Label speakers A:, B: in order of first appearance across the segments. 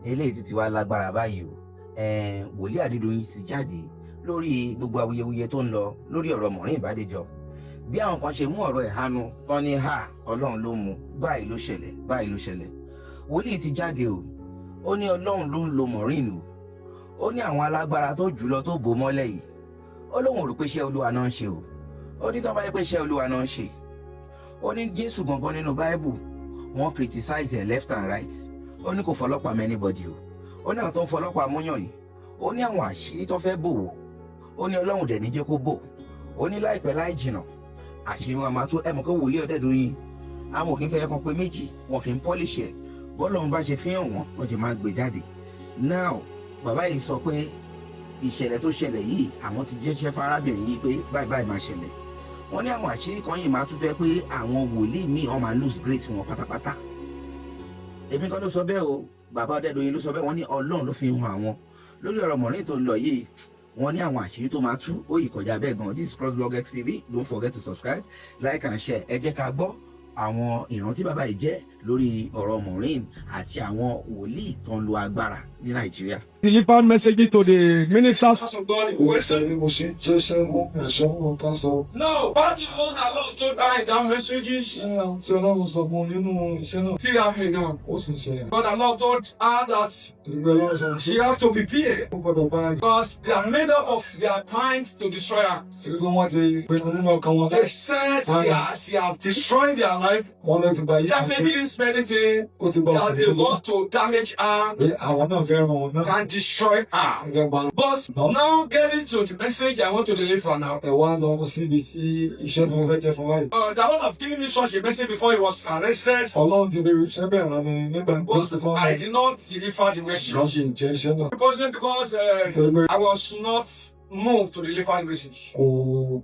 A: Eléyìí ti ti wá lágbára báyìí o. Wòlíì Adédoyin ti jáde lórí gbogbo awuyewuye tó ń lọ lórí ọ̀rọ̀ Maureen Bádéjọ, bí àwọn kan ṣe mú ọ̀rọ̀ ẹ̀ hánu tán ní ha, Ọlọ́run ló mú, báyìí ló ṣẹlẹ̀, báyìí ló ṣẹlẹ̀. Wòlíì ti jáde o. Ó ní Ọlọ́run ló ń lo Maureen o. Ó ní àwọn alágbára tó jùlọ tó bò mọ́lẹ̀ yìí, ó lóun ò rò pé iṣẹ́ Olúwa náà ń ṣe o. Ó ní tó bá yẹ pé iṣẹ́ Olúwa náà ń ṣe, ó ní Jésù gangan nínú Báíbù, wọ́n criticize ẹ̀ left and right. Ó ní kò fọlọ́pàá mọ́ anybody o. Ó ní àwọn tó ń fọlọ́pàá múyàn yìí, ó ní àwọn àṣírí tó fẹ́ bò ó, ó ní Ọlọ́run dẹ̀ ní jẹ́ kó bò. Ó ní láìpẹ́ láì jìnà, àṣírí wọn máa tó. Ẹ mọ̀ pé wòlíì Ọ̀dẹ́dọ̀yìn, àwọn kì í fẹ́ kan pé méjì, wọn kì í polish ẹ̀. Bọ́lọ́run bá ṣe fihàn wọ́n, wọ́n ti máa gbé jáde. Now, bàbá yìí sọ pé ìṣẹ̀lẹ̀ tó ṣẹlẹ̀ yìí, àwọn ti jẹ́ṣẹ́ fárábìnrin yìí pé báyìí báyìí máa ṣẹlẹ̀. Wọ́n ní àwọn àṣírí kan yìí máa tún fẹ́ pé àwọn wòlíì míì, wọ́n máa lose grace wọn pátápátá. Èmi kan ló sọ bẹ́ẹ̀ o, bàbá Ọ̀dẹ́dọ̀yìn ló sọ bẹ́ẹ̀. Wọ́n ní Ọlọ́run ló fi hàn àwọn lórí ọ̀rọ̀ Maureen tó ń lọ yìí. Wọ́n ní àwọn àṣírí tó máa tú, ó yìí kọjá bẹ́ẹ̀ gan. This is Crossblog XTV. Don't forget to subscribe, like and share. Ẹ jẹ́ ká gbọ́ àwọn ìrántí bàbá yìí jẹ́ lórí ọ̀rọ̀ Maureen àti àwọn wòlíì tó ń lo agbára ní Nàìjíríà.
B: Delivered message to the ministers of God in question.
C: Mo ṣe jẹ́ṣẹ́ mú ẹ̀ṣọ́ wọn tá sọ.
B: No, part of what the Lord told her in that messages,
C: Ṣé tí Ọlọ́run sọ fún un nínú iṣẹ́ náà,
B: still happening now.
C: ó sì ń ṣẹlẹ̀.
B: But the Lord told her that
C: Torí pé Ọlọ́run sọ
B: she has to prepare
C: ó gbọ́dọ̀ gbáradì.
B: because they are made up of their minds to destroy her.
C: Torí pé wọ́n ti pinnu nínú ọkàn wọn.
B: They said she has destroyed their life,
C: Wọ́n ló ti ba yí
B: damaging many things
C: ó ti bá
B: that they want to damage her
C: pé àwọn náà fẹ́ ràn wọn náà.
B: And destroy her.
C: Fẹ́ gba
B: But now, getting to the message I want to deliver now.
C: Ẹ wá lọ síbi tí iṣẹ́ tí mo fẹ́ jẹ́ fún báyìí.
B: The Lord have given me such a message before he was arrested,
C: Ọlọ́run ti fi iṣẹ́ bẹ̀rẹ̀ rán mi nígbà tó
B: but
C: ti fọ́n
B: I did not deliver the message.
C: lọ́ ṣe jẹ́ iṣẹ́ náà.
B: Personally, because
C: Torí pé
B: I was not moved to deliver the message.
C: Kò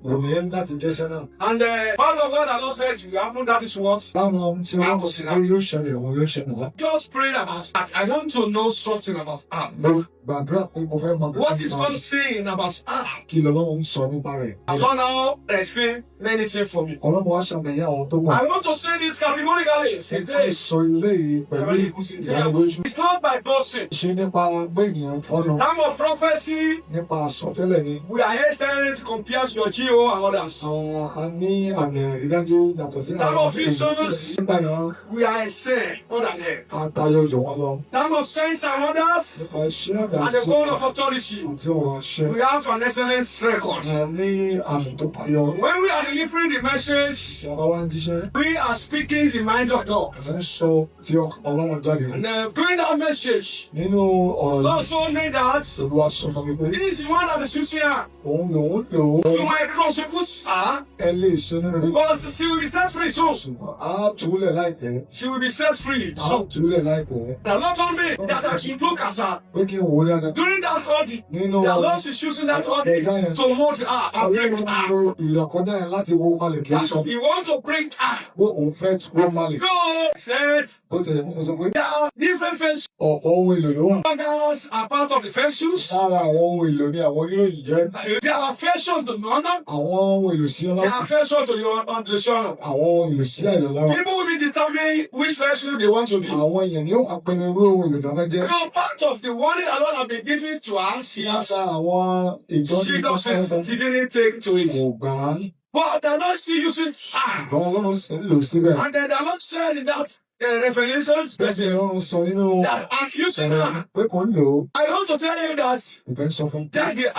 C: wù mí láti jẹ́ṣẹ́ náà.
B: And part of what the Lord said will happen, that is what
C: Láwọn ohun tí Ọlọ́run ti pé yóò ṣẹlẹ̀, òun yóò ṣẹlẹ̀ wá.
B: Just praying about that. I want to know something about her.
C: Mo gbàdúrà pé mo fẹ́ mọ
B: What is God saying about her?
C: Kí lọ́lọ́run ń sọ nípa rẹ̀.
B: The Lord now explain many things for me.
C: Ọlọ́run wá ṣàlàyé àwọn tó mọ̀.
B: I want to say this categorically. It
C: Ó
B: is.
C: sọ ilé yìí pẹ̀lú ìdánilójú.
B: It's not by boasting.
C: Ṣe nípa pé ènìyàn fọ́nà.
B: Time of prophecy,
C: Nípa àsọtẹ́lẹ̀ ni.
B: We are excellent compared to your GO and others.
C: Àwọn a ní àmì ìdájú yàtọ̀ sí
B: Time of visions,
C: Nígbà náà,
B: we are excellent more than them.
C: A tayọ jù wọ́n lọ.
B: Time of signs and wonders
C: Nípa iṣẹ́ àmì
B: and the call of authority,
C: àti ọ̀rọ̀ àṣẹ.
B: we have an excellent record.
C: A ní àmì tó tayọ.
B: When we are delivering the message,
C: Tí a bá wá ń jíṣẹ́,
B: we are speaking the mind of God.
C: a ń sọ ti ọkàn Ọlọ́run jáde.
B: And during that message,
C: Nínú ọ̀rọ̀
B: Lord
C: yìí,
B: told me that
C: Olúwa sọ fún mi pé
B: this is the one that is using her.
C: Òun lòun lò ó.
B: You might prosecute her,
C: Ẹ lè ṣe nínú rẹ̀.
B: but she will be set free soon.
C: Ṣùgbọ́n á túlẹ̀ láìpẹ́.
B: She will be set free
C: Á
B: soon.
C: túlẹ̀ láìpẹ́.
B: The Lord told me that I should look at her.
C: Pé kí n wò ó dáadáa.
B: During that audit,
C: Nínú
B: the Lord is using that audit to mold her and bring her.
C: Ìlọ̀kọjá yẹn láti wó malè kì í
B: That's,
C: sọ
B: he want to bring her.
C: pé òun fẹ́ wó malè.
B: No, he said
C: Bó tilẹ̀ mú sọ pé
B: there are different vessels.
C: Ọ̀pọ̀ ohun èlò ló wà.
B: Bloggers are part of the vessels.
C: Lára àwọn ohun èlò ni àwọn oníròyìn jẹ́.
B: There are vessels to the honor.
C: Àwọn ohun èlò sí ọlá.
B: There are vessels to the unto.
C: Àwọn ohun èlò sí àìlọ́lára.
B: People will be determining which vessel they want to be.
C: Àwọn èèyàn ni ó wá pinnu irú ohun èlò tí wọ́n fẹ́ jẹ́.
B: Part of the warning the Lord have been given to her, she has,
C: Lára àwọn ìtọ́ni
B: she doesn't, she didn't take to it.
C: Kò gbà á.
B: But the Lord still using her.
C: Ṣùgbọ́n Ọlọ́run sì ń lò síbẹ̀.
B: And then the Lord said in that Revelations
C: Bẹ́ẹ̀ ni Ọlọ́run sọ nínú
B: that I'm using her.
C: Pé kò ń lò ó.
B: I want to tell you that
C: Ìfẹ́ sọ fún.
B: That the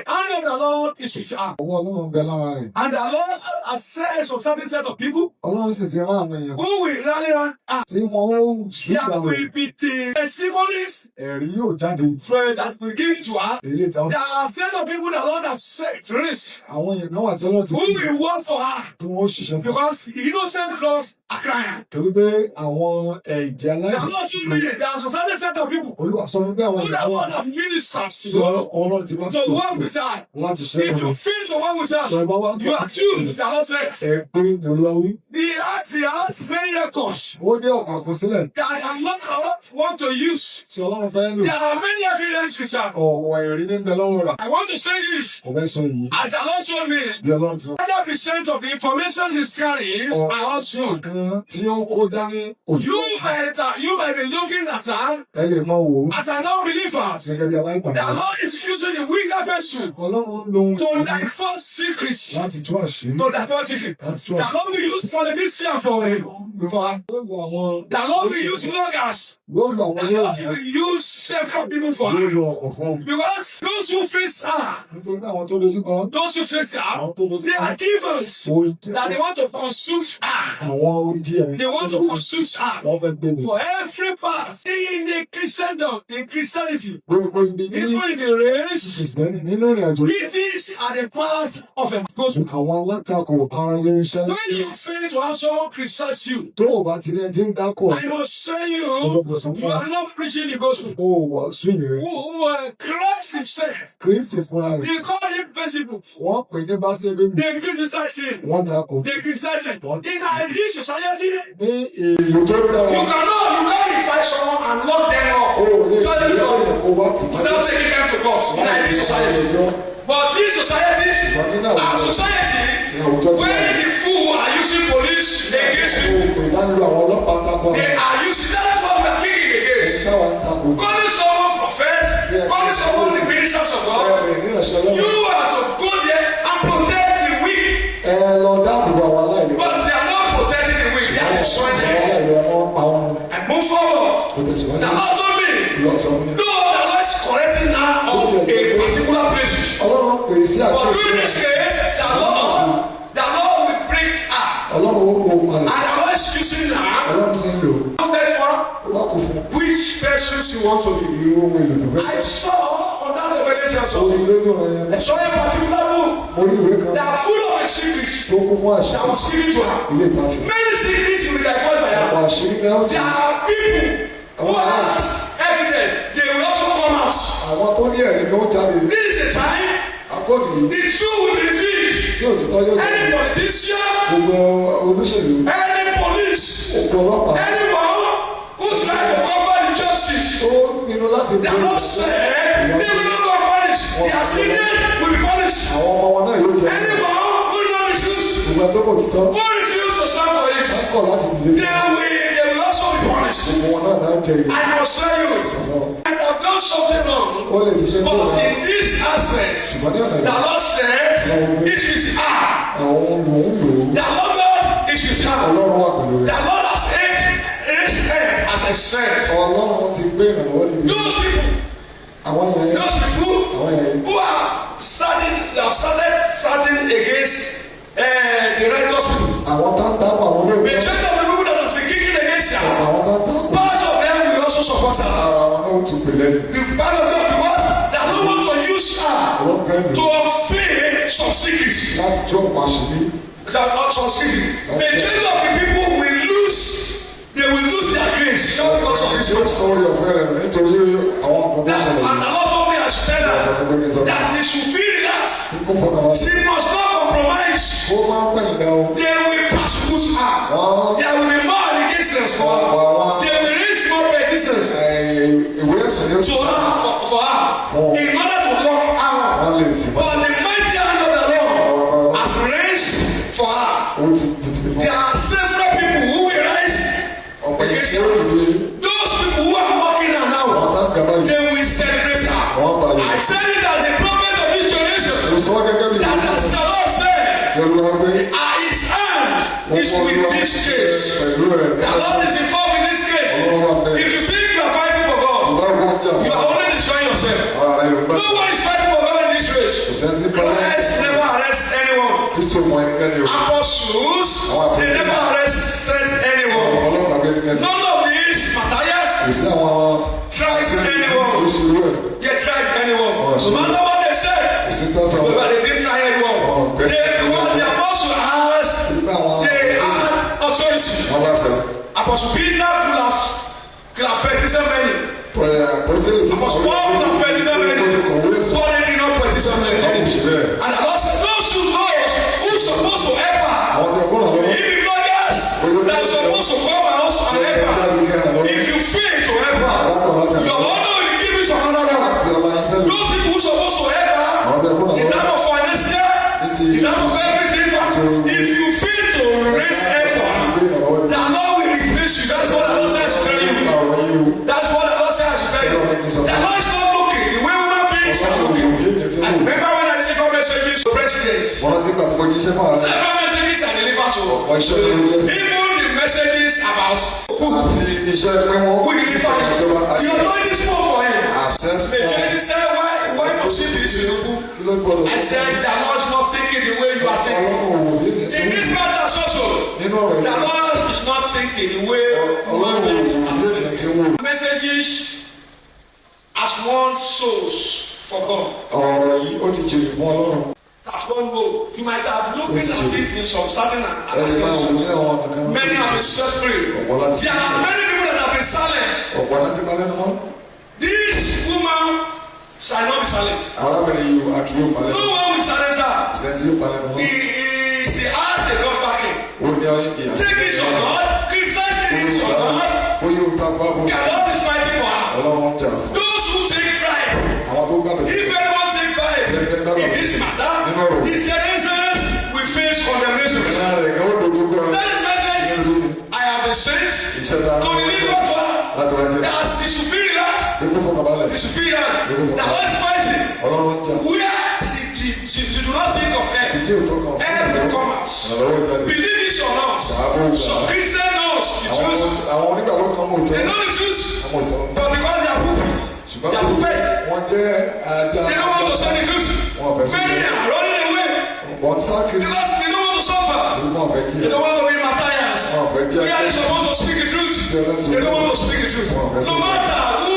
B: hand of the Lord is with her.
C: Ọwọ́ Ọlọ́run ń bẹ lára rẹ̀.
B: And the Lord has said some certain set of people
C: Ọlọ́run sì ti rán àwọn èèyàn
B: who will rally round her.
C: Tí wọ́n ó
B: There
C: ṣùgbọ́n
B: will be the testimonies
C: ẹ̀rí yóò jáde.
B: For that will give it to her.
C: Èyí tí
B: There are set of people the Lord has set raised
C: àwọn èèyàn kan wà tí Ọlọ́run ti
B: who will work for her
C: tí wọ́n ó ṣiṣẹ́ fún.
B: Because the innocent blood are crying.
C: Torí pé àwọn ẹ̀jẹ̀
B: There are
C: aláìsí.
B: not too many. There are some certain set of people
C: Olúwa sọ wípé àwọn
B: who the
C: èèyàn wà
B: Lord God have ministered
C: Tí
B: to her
C: Ọlọ́run ti bá
B: to
C: sọ̀rọ̀
B: work with her.
C: láti ṣe
B: If
C: fún
B: you
C: un.
B: fail to work with her,
C: Sọ ìbá wá
B: you are doomed. The Lord said.
C: Ẹ pé ní Olúwa wí.
B: He has many records
C: Ó ní ọ̀pọ̀ àkọsílẹ̀
B: that the Lord want to use.
C: tí Ọlọ́run fẹ́ lò.
B: There are many evidence with her.
C: Ọ̀wọ̀ ẹ̀rí ní ń bẹ lọ́wọ́ rẹ̀.
B: I want to say this
C: Mo fẹ́ sọ yìí.
B: as the Lord told me.
C: Bí Ọlọ́run ti sọ.
B: 100% of the information he carries are all true.
C: Kan tí ó kó dání òtítọ́.
B: You might be looking at her
C: Ẹ lè mọ wò ó
B: as an unbeliever.
C: gẹ́gẹ́ bí aláìgbàgbọ́.
B: The Lord is using the weaker vessel
C: Ọlọ́run ń lo ohun
B: to divulge secrets.
C: láti tú àṣírí.
B: To divulge secrets.
C: Láti tú
B: The
C: àṣírí.
B: Lord will use politicians for him.
C: Yóò lo àwọn
B: The Lord will use bloggers.
C: yóò lo àwọn
B: The Lord
C: olóògùn.
B: will use several people for
C: Yóò
B: her.
C: lo ọ̀pọ̀ fún un.
B: Because those who face her,
C: Nítorí pé àwọn tó dojú kọ.
B: those who face her,
C: Àwọn tó dojú
B: they
C: kọ.
B: are demons
C: Ó
B: that they want to consume her.
C: àwọn oúnjẹ ẹ̀mí.
B: They want to consume her.
C: Wọ́n fẹ́ gbé mi.
B: For every part in the Christendom, in Christianity,
C: Gbogbo ibi ní
B: even in the race,
C: Kìrìsìtẹ́nì nínú ìrìn àjò yìí.
B: critics are the part of a gospel.
C: Àwọn alátakò ara irinṣẹ́.
B: When you fail to have someone criticize you,
C: Tó o bá ti ní ẹni tí ń dákọ̀.
B: I must say you,
C: Ọlọ́gbọ̀n sọ fún
B: you
C: wa.
B: are not preaching the gospel.
C: Ó wàásù ìyìn rẹ̀.
B: Who, Christ himself,
C: Kristi fúnra rẹ̀.
B: they call him Beelzebub.
C: Wọ́n pè ní Básẹ́lẹ́mù.
B: They criticize him.
C: Wọ́n dákọ̀.
B: They criticize him. In our this society,
C: Ní ìlú tó dára.
B: you can't invite someone and lock them up.
C: O ò lè
B: Just
C: gbé
B: because-
C: ọ̀rẹ́ kó wá tì mọ́lé.
B: without taking them to court in this society. But this society, our society,
C: Ní àwùjọ tí wọ́n
B: when the fool are using police against
C: o
B: you,
C: pè lánàá àwọn ọlọ́pàá takò
B: they
C: àwọn
B: are using, that is what we are kicking against.
C: táwa ń takò.
B: Calling someone prophet, calling someone the ministers of God,
C: Ẹ níránṣẹ́ Ọlọ́run.
B: you are to go there and protect the weak.
C: Ẹ lọ dáàbò bo àwọn aláìlera.
B: But they are not protecting the weak, they are destroying
C: Àwọn
B: them.
C: aláìlera wọ́n pa wọn.
B: I move forward.
C: Kò tẹ̀síwájú.
B: The Lord told me,
C: Lọ sọ fún mi.
B: though the Lord is correcting now of a particular place.
C: Ọlọ́run pè é sí
B: But during
C: àkíyèsí.
B: this case, the Lord will break her.
C: Ọlọ́run ó kó palẹ̀.
B: And the Lord is using her.
C: Ọlọ́run sì ń lò ó.
B: Therefore,
C: Ó wá kó fún un.
B: which vessels you want to be?
C: Irú ohun èlò tó fẹ́.
B: I saw on that revelation
C: Ó
B: something.
C: rí lójú ọ̀rọ̀ yẹn.
B: I saw a particular book
C: Mo rí ìwé kan
B: that are full of a secret
C: tó kún fún àṣírí.
B: that was given to her.
C: Ilé ìtàfẹ́.
B: Many secrets will be divulged by her.
C: Ọ̀pọ̀ àṣírí náà ó ti.
B: There are people who has evidence. They will also come out.
C: Àwọn tó ní ẹ̀rí ló ń jáde.
B: This is a time
C: Àkọ́bí yìí
B: the truth will be revealed.
C: tí òtítọ́ yóò jáde.
B: Any politician,
C: Gbogbo olóṣèlú,
B: any police,
C: gbogbo ọlọ́pàá
B: anyone who try to cover the justice,
C: tó pinnu láti
B: they are not said, they will not go punished. Their children will be punished.
C: Àwọn ọmọ wọn náà yóò jẹ.
B: Anyone who know the truth,
C: Gbogbo ẹni tó kò títọ́,
B: who refuse to stand for it,
C: wọ́n kọ̀ láti dìde.
B: they will also be punished.
C: Gbogbo wọn náà náà jẹ ìyà.
B: I must tell you, I have done something wrong,
C: Ó lè ti ṣe tí ó
B: but
C: wà.
B: in this aspect,
C: Ṣùgbọ́n ní ọ̀nà
B: the
C: yìí,
B: Lord said, it is her.
C: àwọn lòún lò ó.
B: The Lord God is with her.
C: Ọlọ́run wà pẹ̀lú rẹ̀.
B: The Lord has raised her as I said.
C: Ọlọ́run ti gbé ìrànlọ́wọ́ dìde.
B: Those people,
C: Àwọn yẹn,
B: those people
C: àwọn yẹn,
B: who have started standing against the righteous people.
C: Àwọn tó ń takò àwọn olóògbé,
B: Majority of the people that has been kicking against her,
C: àwọn tó ń takò
B: part of them will also support her.
C: ara wọn náà ó tún pè lẹ́yìn.
B: The part of them because they don't want to use her
C: Ọlọ́run fẹ́ lò
B: to
C: ó
B: unveil some secrets.
C: láti tú ọ̀pọ̀ àṣírí.
B: Some secrets. Majority of the people will lose, they will lose their grace just because of this.
C: Tí ó sọ orí ọ̀fẹ́ rẹ̀ nù nítorí àwọn nǹkan tó
B: That,
C: ṣẹlẹ̀
B: and
C: yìí.
B: the Lord told me I should tell
C: Sọ
B: her
C: fún pé kí n sọ fún
B: that he should feel relaxed.
C: un. Kó fọkàn wá sí.
B: She must not compromise.
C: Ó máa ń pẹ̀yìn dá o.
B: They will persecute her.
C: Wọ́n
B: There will be more allegations for her. They will raise more petitions
C: ìwé ẹ̀sùn yóò
B: to her for her in order to lock her up.
C: Wọ́n lè tì mọ́.
B: But the mighty hand of the Lord has raised for her.
C: Ó ti ti fún.
B: There are several people who will rise
C: Ọ̀pọ̀ yẹn
B: against
C: tí ó
B: her.
C: dìde.
B: Those people who are mocking her
C: Àwọn
B: now,
C: tá ń gàba yìí.
B: they will celebrate her.
C: Wọ́n bá yìí.
B: I said it as a prophet of this generation.
C: Mo sọ gẹ́gẹ́ bí
B: That as the Lord said,
C: Ṣé Olúwa pé
B: his hand is with this case.
C: pẹ̀lú rẹ̀.
B: The Lord is involved in this case. If you think you are fighting for God,
C: Bá wọ́n jà
B: you
C: fún
B: are only destroying yourself.
C: ara rẹ̀ ló ń bá.
B: No one is fighting for God in this race.
C: Kò sẹ́ni tí bá
B: Christ never arrests anyone.
C: Kristo mọ ẹnikẹ́ni o.
B: Apostles, they never arrested anyone.
C: Ọlọ́pàá gbé ẹnikẹ́ni.
B: None of these Matthias
C: Kò sí àwọn
B: tried anyone.
C: oṣù rẹ̀.
B: They tried anyone. No matter what they said,
C: Kò sí tọ́sán.
B: but they didn't try anyone. They, because the apostle has,
C: Nígbà àwọn
B: they had authority.
C: wọ́n bá sọ.
B: Apostle Peter could have petitioned many.
C: Pọ̀sílẹ̀
B: Apostle Paul could have
C: ní kí n sọ
B: The
C: fún
B: Lord is not looking the way human beings are
C: Ọlọ́run
B: looking.
C: ò bí ènìyàn ti ń
B: I
C: wò.
B: remember when I deliver messages to presidents.
C: Wọ́n rántí ìgbà tí mo jíṣẹ́ fún ààrẹ.
B: Several messages I deliver to.
C: Ọ̀pọ̀ iṣẹ́ ló jẹ́.
B: Even the messages about who
C: Àti iṣẹ́ pé wọ́n.
B: who deliver it. The authority spoke for him.
C: Àṣẹ fún
B: Majority said, why must he be Tinubu?
C: kí ló gbọ́dọ̀.
B: I said, the Lord is not thinking the way you are thinking.
C: Ọlọ́run ò bí ènìyàn ti
B: In
C: ń wò.
B: this matter also,
C: Nínú ọ̀rọ̀
B: the
C: yìí.
B: Lord is not thinking the way human
C: Ọlọ́run ò
B: beings
C: bí
B: are
C: ènìyàn
B: thinking.
C: ti ń wò.
B: Messages has won souls for God.
C: Ọ̀rọ̀ yìí ó ti jèrè fún Ọlọ́run.
B: That's one goal. You might have looked at it in some certain
C: Ẹni máa wò ní
B: attention.
C: àwọn ọ̀nà kan.
B: Many have been set free.
C: Ọ̀pọ̀ láti
B: There are many people that have been silenced.
C: Ọ̀pọ̀ láti pa lẹ́nu mọ́.
B: This woman shall not be silenced.
C: Arábìnrin yìí a kì yóò pa lẹ́nu.
B: No one will silence her.
C: Kò sẹ́ni tí yóò pa lẹ́nu mọ́.
B: She has a God backing.
C: Ó ní ìyá.
B: Take it or not, criticize it or not,
C: Ó yóò ta bá bò.
B: the Lord is fighting for her.
C: Ọlọ́run ń jà fún.
B: Those who take bribe,
C: Àwọn tó gbàgbé.
B: if anyone take bribe in this matter, his innocence will face condemnation.
C: Ìran rẹ̀ gan ó dojú kọ.
B: That is message I have been sent
C: Iṣẹ́ ta
B: to deliver to her.
C: láti wá jẹ́.
B: That she should feel relaxed.
C: Ikú fọkànbalẹ̀.
B: She should feel relaxed. The Lord is fighting.
C: Ọlọ́run ń jà.
B: Where she do not think of help.
C: Ìtí ò tọkàn fún
B: Help will come out.
C: Ìrànlọ́wọ́ jáde.
B: Believe it or not. Some Christian knows the truth.
C: Àwọn onígbàgbọ́ kan mọ̀
B: They
C: òótọ́.
B: know the truth.
C: Àwọn òótọ́.
B: But because they are pulpits,
C: Ṣùgbọ́n
B: they are puppets.
C: wọ́n jẹ́ ajá.
B: They don't want to say the truth.
C: Wọ́n fẹ́ sọ
B: Many are running away
C: Wọ́n sá kiri.
B: because they don't want to suffer.
C: Wọ́n fẹ́
B: They
C: jíyà.
B: don't want to be martyrs.
C: Wọ́n fẹ́ jíyà.
B: We are supposed to speak the truth. They don't want to speak the truth. No matter who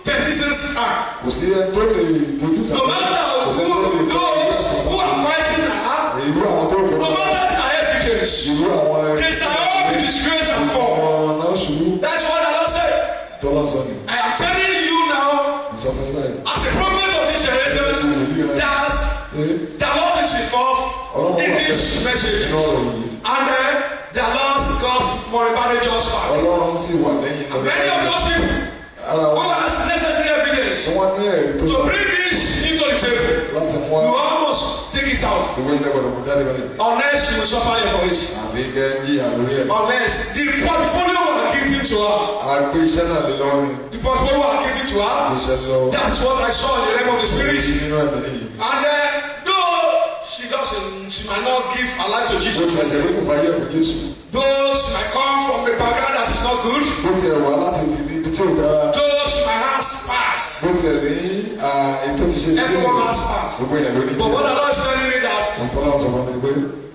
B: petitions are,
C: Kò sí ẹni tó lè dojú
B: no matter
C: Kò sí
B: who
C: ẹni tó lè
B: those who are fighting her,
C: Irú àwọn tó kọ̀
B: no matter their evidence,
C: Irú àwọn
B: they shall all be disgraced and fall.
C: àwọn náà ṣubú.
B: That's what the Lord said.
C: Tọ́lá sọ ni.
B: I am telling you now,
C: Mo sọ fún yín báyìí.
B: as a prophet of this generation, that
C: Pé
B: the Lord is involved in this message.
C: nínú ọ̀rọ̀ yìí.
B: And then the Lord God's money just back.
C: Ọlọ́run sì wà lẹ́yìn náà.
B: Many of those people
C: Ara
B: who
C: wọn
B: has necessary evidence
C: tí wọ́n ní ẹ̀rí tó
B: to
C: dáa
B: bring this into the table,
C: láti mú wá
B: you almost take it out.
C: gbogbo ilẹ̀ gbọ́dọ̀ mú jáde báyìí.
B: Unless you will suffer here for it.
C: Àbí kẹ́ ń jìyà lórí ẹ̀.
B: Unless the portfolio was given to her.
C: A gbé iṣẹ́ náà lé lọ́wọ́ ni.
B: The portfolio was given to
C: A
B: her.
C: gbé iṣẹ́ lé lọ́wọ́.
B: That is what I saw in the realm of the spirit.
C: Nínú ẹ̀mí nìyí.
B: And then, though she doesn't, she might not give her life to
C: Bó
B: Jesus.
C: ti ẹ̀sẹ̀ pé kò fàyè fún Jésù.
B: Though she might come from a background that is not good.
C: Bó ti ẹ̀ wá láti ibi tí ò dára.
B: Though she might has past.
C: Bó ti ẹ̀ ní ètò ti ṣe tí
B: Everyone has past.
C: Gbogbo èèyàn ló ní
B: But what
C: tiẹ̀.
B: the Lord is telling me that
C: Ohun tọ́lá sọ fún mi ni pé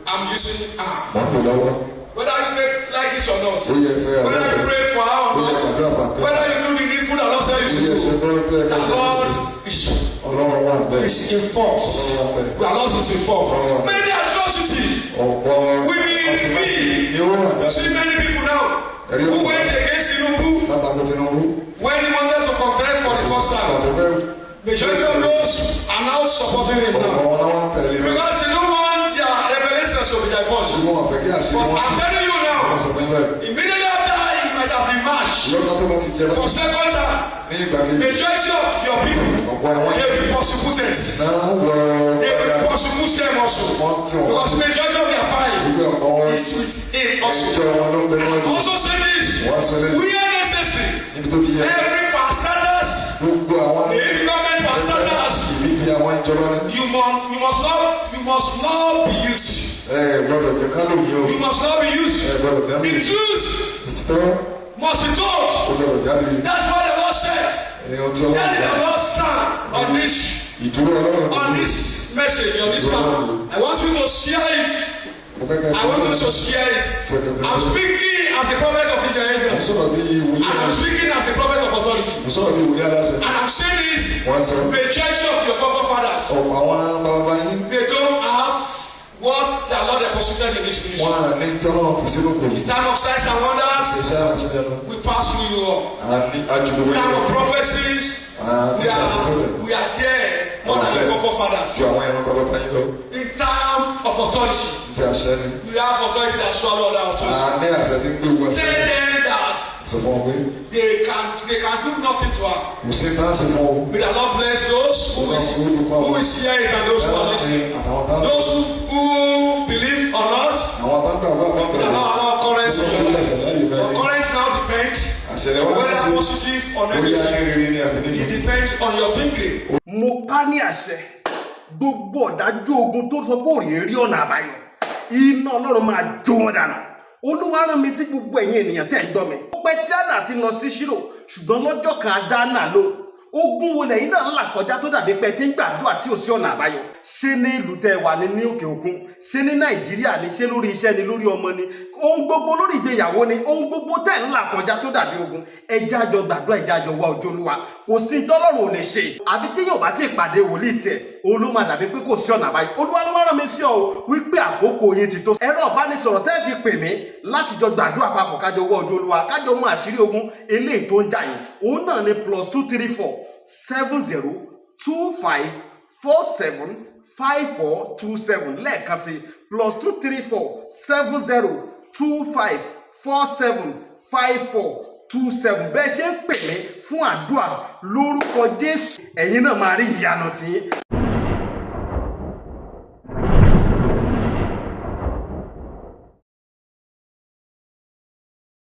B: I'm using her.
C: mò ń lò lọ́wọ́.
B: Whether you pray like it or not.
C: Ó yẹ fẹ́
B: Whether you
C: àbẹ́fẹ́.
B: pray for her
C: Ó
B: or
C: yẹ
B: not.
C: ṣàdúrà fún àbẹ́.
B: Whether you do the needful the Lord said you
C: Ó yẹ
B: should
C: ṣe
B: do.
C: bọ́lá tó yẹ ká
B: The
C: ṣe.
B: Lord is
C: Ọlọ́run wà bẹ́ẹ̀.
B: is involved.
C: Ọlọ́run wà bẹ́ẹ̀.
B: The Lord is involved. Many atrocities.
C: Ọ̀pọ̀
B: We will
C: àṣemáṣe ni ó wà jáde.
B: See many people now who went against Tinubu
C: Látàkùn Tinubu.
B: when he wanted to contest for the first time.
C: Tàbí fẹ́
B: Majority of those are now supporting him
C: ọ̀pọ̀
B: now.
C: wọn náà wá ń tẹ̀lé rẹ̀.
B: Because they don't want their revelations to be divulged.
C: Ṣùgbọ́n wọn fẹ́ kí àṣírí
B: But
C: wọn
B: I'm telling you
C: wọ́n
B: now,
C: sọ fún yín báyìí.
B: immediately after he might have emerged
C: Lọ́jọ́ tó bá ti jẹ
B: for
C: báyìí
B: second time,
C: ní ìgbà kejì.
B: majority of your people,
C: Ọ̀pọ̀ ẹ̀wọ̀n
B: they will be persecuted.
C: náà wọ
B: They will persecute them also.
C: wọ́n tí wọ́n
B: Because majority of their file
C: gbogbo ọ̀pọ̀ wọn
B: is with him also.
C: ẹjọ́ wọn ló ń bẹ níwájú.
B: Also say this,
C: Wọ́n sọ lẹ́yìn
B: we are necessary.
C: níbi tó ti yẹ.
B: Every pastors,
C: Gbogbo àwọn
B: maybe government pastors,
C: ìbí ti àwọn ìjọba ní.
B: you must not be used.
C: Ẹ gbọ́dọ̀ jẹ́ ká lóyún o.
B: You must not be used.
C: Ẹ gbọ́dọ̀ jẹ́
B: The
C: mi.
B: truth
C: Òtítọ́
B: must be told.
C: ó gbọ́dọ̀ jáde.
B: That's what the Lord said.
C: Ẹ̀yàn tí Ọlọ́run
B: That is
C: sọ.
B: the Lord's stand on this
C: Ìdúró Ọlọ́run
B: on this message, on this matter. I want you to share it.
C: Mo fẹ́ kẹ́
B: I want you to share it. I'm speaking as a prophet of this
C: Mo
B: generation.
C: sọ̀rọ̀ bí wòlíì
B: And I'm speaking as a prophet of authority.
C: Mo sọ̀rọ̀ bí wòlíì aláṣẹ.
B: And I'm saying this,
C: Wọ́n sọ
B: majority of your forefathers,
C: ọ̀pọ̀ àwọn bàbá yín
B: they don't have what the Lord deposited in this ministry.
C: wọ́n á ní tí Ọlọ́run fi sínú pè
B: In time of signs and wonders,
C: iṣẹ́ àtìlẹ́nu.
B: we pass through you all.
C: Àní àjùmọ̀
B: In time
C: wẹ́lẹ̀.
B: of prophecies,
C: Àní
B: we
C: tí a sọ fúnlẹ̀.
B: are, we are there more than the forefathers.
C: Ju àwọn ìran bàbá yín lọ.
B: In time of authority,
C: Ní ti àṣẹ ni.
B: we have authority that swallow other authority.
C: Àní àṣẹ tí ń gbé wọ
B: Tell them that
C: Sọ fún wọn pé
B: they can do nothing to her.
C: kò sí náà ṣe fún ọ.
B: May the Lord bless those who is hearing and those who are listening.
C: Àtàwọn tá
B: Those who believe on us,
C: àwọn tá ń gbàgbọ́ àwọn
B: may the
C: gbàgbọ́.
B: Lord allow currency in your life. But currency now depends
C: Àṣẹ wa ní
B: Whether
C: ṣe.
B: positive or
C: Bóyá ní
B: negative,
C: rere ni àbí
B: it
C: níbi.
B: depends on your thinking.
D: Mo pa ní àṣẹ, gbogbo ọ̀dájú ogun tó sọ pé òrìrì rí ọ̀nà àbáyọ, iná Ọlọ́run máa jó wọn dànù. Olúwa rán mi sí gbogbo ẹ̀yin ènìyàn tẹ́ ń gbọ́ mi. Ó pẹ́ tí Ànà ti lọ sí Ṣírò, ṣùgbọ́n lọ́jọ́ kan a dá Ànà lóhùn. Ogun wo lẹ́yìn náà ń là kọjá tó dàbí pé tí ń gbàdúrà tí ò sí ọ̀nà àbáyọ? Ṣé ní ìlú tẹ́ wà ní òkè òkun, ṣé ní Nàìjíríà ni, ṣé lórí iṣẹ́ ni, lórí ọmọ ni, ohun gbogbo, lórí ìgbéyàwó ni, ohun gbogbo tẹ́ ń là kọjá tó dàbí ogun, ẹ jẹ́ á jọ gbàdúrà, ẹ jẹ́ á jọ wá ojú Olúwa. Kò sí tọ́lọ́run ò lè ṣe. Àfi téèyàn bá ti pàdé wòlíì tiẹ̀, òun ló máa dàbí pé kò sí ọ̀nà àbáyọ. Olúwa ló wá rán mi sí ọ o wípé àkókò yín ti tó. Ẹ̀rọ ìbánisọ̀rọ̀ tẹ́ fi pè mí láti jọ gbàdúrà papọ̀, kájọ wá ojú Olúwa, kájọ mọ àṣírí ogun eléyìí tó ń jà yín, òun náà ni +234 70 25 47 54 27. Lẹ́ẹ̀kan sí, +234 70 25 47 54 27. Bẹ́ẹ̀ ṣe ń pè mí fún àdúrà, lórúkọ Jésù, ẹ̀yin náà máa rí ìyanu tiyín.